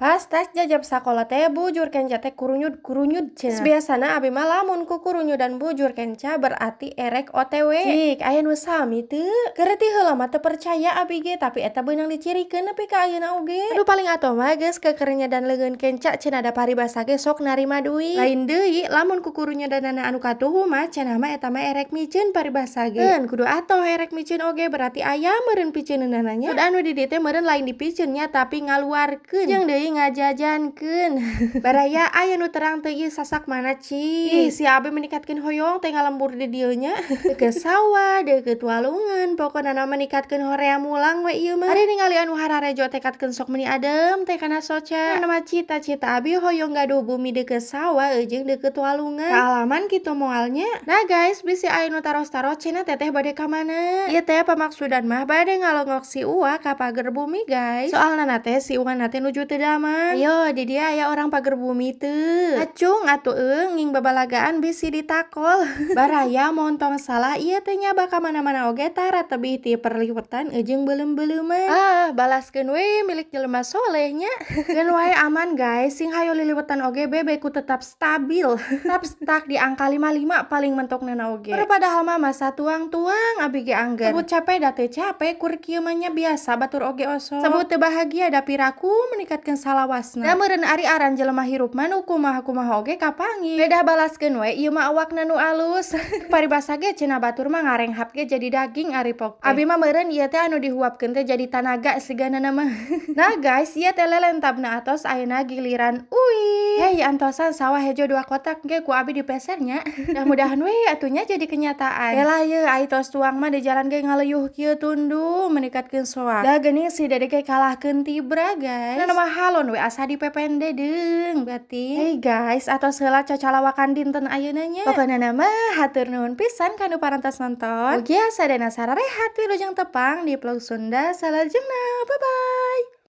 Pas tas jajab sakola teh bujur kenca teh kurunyud kurunyud cenah. Biasana abi mah lamun ku kurunyudan bujur kenca berarti erek OTW. Cik, aya nu sami teu? Keur ti heula mah teu percaya abi ge, tapi eta beunang dicirikeun nepi ka ayeuna oge. Aduh, paling atoh mah geus kekerenyedan leungeun kenca cenah, da paribasa ge sok narima duit. Lain deui, lamun ku kurunyedanana anu katuhu mah cenah mah eta mah erek miceun paribasa ge. Keun kudu atoh erek miceun oge berarti aya meureun piceunana nya. Udah anu di dieu teh meureun lain dipiceun nya, tapi ngaluarkeun. Jeung deui ngajajankeun. Baraya, aya nu terang teu ieu sasak mana, cik? Ih, si abi meningkatkeun hoyong teh ngalembur di dieu nya. Deukeut sawah, deukeut walungan, pokona mah meningkatkeun horea mulang we ieu mah. Ari ningali anu hararejo tekatkeun sok meuni adem teh kana soca. Nama cita-cita abi hoyong gaduh bumi deukeut sawah jeung deukeut walungan. Kaalaman kitu moalnya. Nah guys, bisi aya nu taros-taros cenah teteh bade ka mana? Ieu teh pamaksudan mah bade ngalongok si Uwa ka pager bumi, guys. Soalna teh si Uwa teh nuju teu damang. Ayo, di dieu aya orang pager bumi teu? Acung atuh eunging babalagaan bisi ditakol. Baraya, montong salah ieu teh nya, baka mana-mana oge tara tebih ti perliwetan jeung beuleum-beuleuman. Ah, balaskeun we milik jelema soleh nya. Keun wae, aman guys, sing hayo liliwetan oge bebeku tetap stabil. Tetap stuck di angka 55 paling mentokna oge. Padahal mah masa tuang-tuang abi ge angger. Sebut capek da teu capek kur kieu mah nya, biasa batur oge osok. Sebut teu bahagia da piraku meningkatkeun salawasna. Da meureun ari aran jelema hirup mah nu kumaha-kumaha oge kapanggih. Beda, balaskeun we ieu mah awakna nu alus. Paribasa ge cenah batur mah ngarenghap ge jadi daging ari pok teh. Abi mah meureun ieu teh anu dihuapkeun teh jadi tanaga sigana mah. Nah guys, ieu teh lelentabna atos, ayeuna giliran uih. Hei, antosan sawah hejo dua kotak ge ku abi dipeser nya. Mudah-mudahan we atuh nya jadi kenyataan. Heula ye, ai tos tuang mah di jalan ge ngaleuyoh kieu tunduh meningkatkeun soak. Da geuning si dede ge kalahkeun tibra, guys. Nah, mah halon we asa dipepende deung batin. Hey guys, atos heula cacalawakan dinten ayeuna nya. Pokona mah hatur nuhun pisan kanu parantos nonton. Mugia sadayana sararehat, wilujeng tepang di vlog Sunda salajengna. Bye bye.